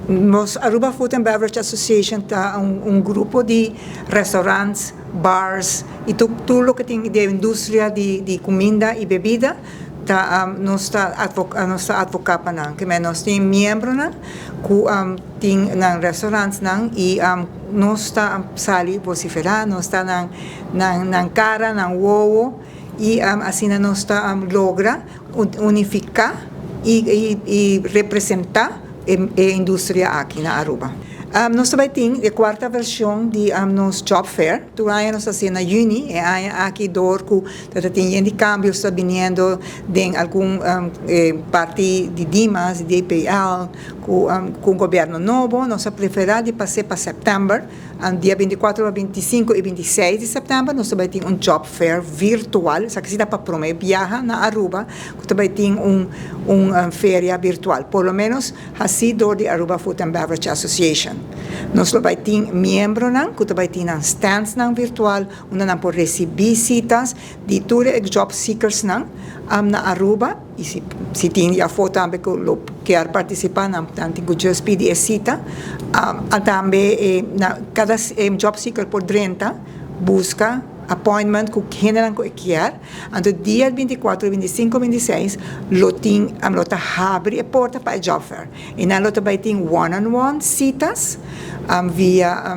Nos Aruba Food and Beverage Association ta un grupo di restaurants, bars y tur loke tin di industria di cuminda y bebida ta nos ta nos ta advoca pa nan. Kimen nos tin miembronan cu tin nan restaurantsnan y nos ta sali vocifera, nos ta nan cara, nan wowo y asina nos ta logra unifica y representa e industria aki na Aruba. Nos ta bay tin e cuarta version di nos Job Fair. Tur aña nos ta haci na juni. E aña aki door cu ta tin yen di cambios ta biniendo den algun parti di Dimas, di DPL, cu un gobierno nobo, nos a prefera di pase pa september. Dia 24, 25 y 26 di september nos ta bay tin un Job Fair virtual. Esaki si ta pa prome biaha na Aruba cu ta bay tin un feria virtual. Por lo menos haci door di Aruba Food and Beverage Association. Nos lo bay tin miembronan cu ta bay tin nan standsnan virtual unda nan por recibi citas di tur e job seekersnan na Aruba y si tin di afo tambe cu lo kier participa, nan tin cu just pidi e cita. Tambe cada job seeker por drenta busca appointment cu hendenan cu e kier. Anto dia 24, 25, 26 lo tin lo ta habri e porta pa e Job Fair y nan lo ta bay tin one on one citas via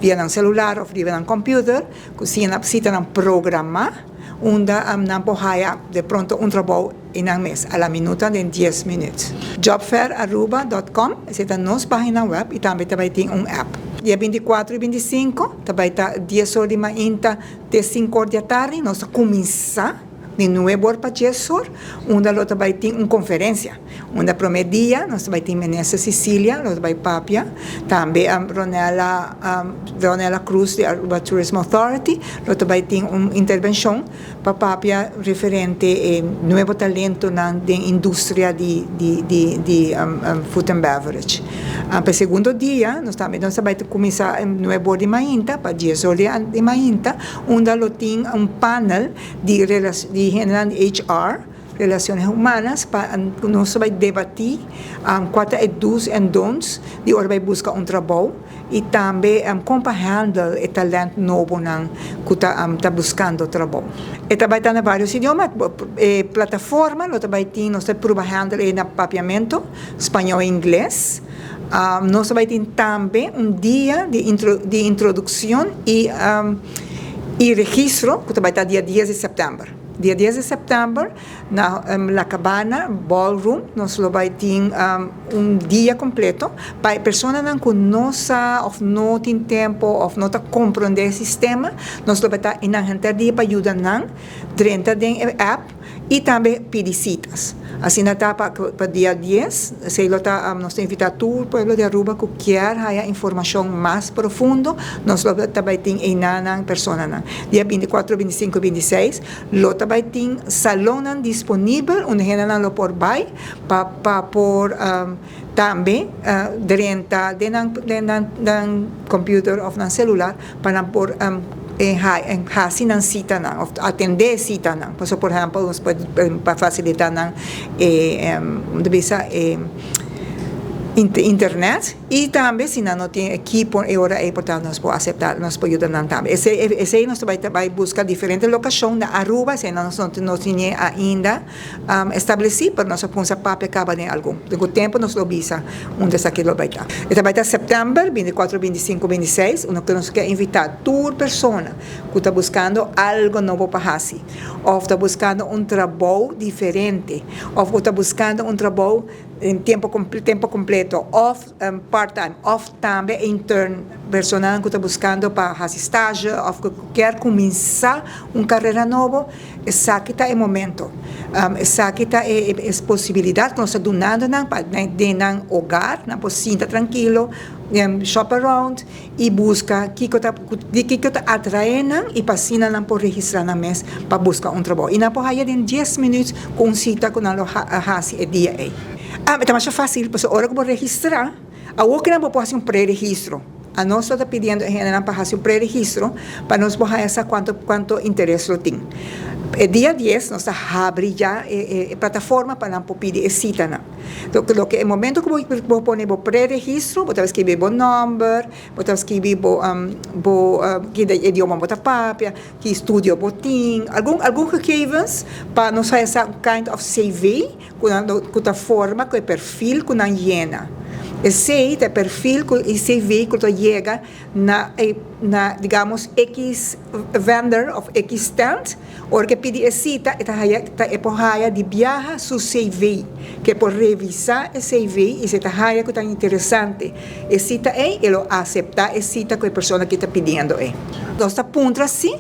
nan celular of via nan computer cu si nan citanan programa unda nan por haya de pronto un trabou y nan mes a la minuta den 10 minuut. jobfairaruba.com, esey ta nos pagina web y tambe ta bay tin un app. Dia 24 y 25 ta bay ta 10 or di mainta te 5 or di atardi. Nos ta cuminsa di 9 or pa 10 or, unda lo ta bay tin un conferencia. Unda prome dia nos ta bay tin Minister Cecilia, lo ta bay papia, tambe Ronella Cruz di Aruba Tourism Authority, lo ta bay tin un intervencion pa papia referente nuevo talentonan den industria di food and beverage. Pa segundo dia, nos tambe nos ta bay cuminsa 9 or di mainta pa 10 or di mainta, unda lo tin un panel di hendenan di HR, Relaciones Humanas, pa nos bay debati cua ta e do's and don'ts di ora bay busca un trabou y tambe con pa handle e talent nobonan cu ta buscando trabou. E ta bay ta na varios idioma. E plataforma lo ta bay tin, nos ta prueba handle e na Papiamento, Spañol y Ingles. Nos ta bay tin tambe un dia di introduccion y registro cu ta bay ta dia 10 di september. Dia 10 di september na La Cabana Ballroom nos lo bay tin un dia completo pa personanan cu no sa of no tin tempo of no ta comprende e sistema. Nos lo bay ta einan henter dia pa yuda nan drenta den e app y tambe pidi citas. Asina ta pa dia 10, esey lo ta, nos ta invita tur pueblo di Aruba cu kier haya informacion mas profundo, nos lo ta bay tin einanan personanan. Dia 24, 25, 26 lo ta bay tin salonnan disponibel unda hendenan lo por bay pa por tambe drenta den nan computer of nan celular pa nan por haci nan citanan of atende citanan. Paso, por ehempel, nos por pa facilita nan bisa internet y tambe si nan no tin ekipo e ora ey, por tanto, nos por acepta, nos por yuda nan tambe. Esey nos ta bay busca diferente locacion na Aruba, esey nos no tin ainda estableci, pero nos a cuminsa papia caba den algun. Den cu tempo nos lo bisa unda esaki lo bay ta. E ta bay ta september 24, 25, 26, unda cu nos kier invita tur persona cu ta buscando algo nobo pa haci, of ta buscando un trabou diferente, of cu ta buscando un trabou en tempo completo, of part-time, of tambe intern, persona cu ta buscando pa haci stage, of cu kier cuminsa un carera nobo, esaki ta e momento. Esaki ta e posibilidad cu nos ta dunando nan pa den nan hogar, nan por sinta trankilo, shop around y busca kico ta di kico ta atrae nan y pa asina nan por registra nan mes pa busca un trabou. Y nan por haya den 10 minuut cu un cita cu nan lo haci e dia ey. Ah, ta mas facil, pasobra ora cu bo registra, awor cu nan por haci un pre-registro. Nos ta pidiendo hendenan pa haci un pre-registro pa nos por haya sa cuanto interes lo tin. E dia 10 nos ta habri ya e plataforma pa nan por pidi e citanan. Loke e momento cu bo pone bo pre-registro, bo ta skirbi bo nomber, bo ta skirbi bo ki idioma bo ta papia, ki studio bo tin, algun gegevens pa nos haya sa un kind of CV cu ta forma cu e perfil cu nan yena. Esey ta e perfil cu e CV cu ta yega na, digamos, X vendor of X stand, ora cu pidi e cita, e ta haya, ta e por haya di biaha su CV, cu por revisa e CV y si ta haya cu ta interesante e cita ey, e lo acepta e cita cu e persona cu ta pidiendo ey. Nos ta puntra si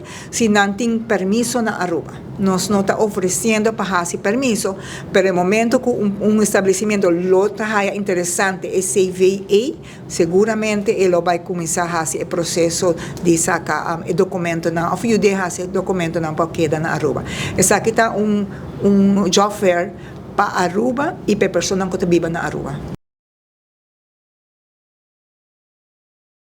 nan tin permiso na Aruba. Nos no ta ofreciendo pa haci permiso, pero e momento cu un establecimento lo ta haya interesante e CV ey, seguramente e lo bay cuminsa haci e proceso di saca e documentonan of yuda haci e documentonan pa keda na Aruba. Esaki ta un job fair pa Aruba y pa e personanan cu ta biba na Aruba.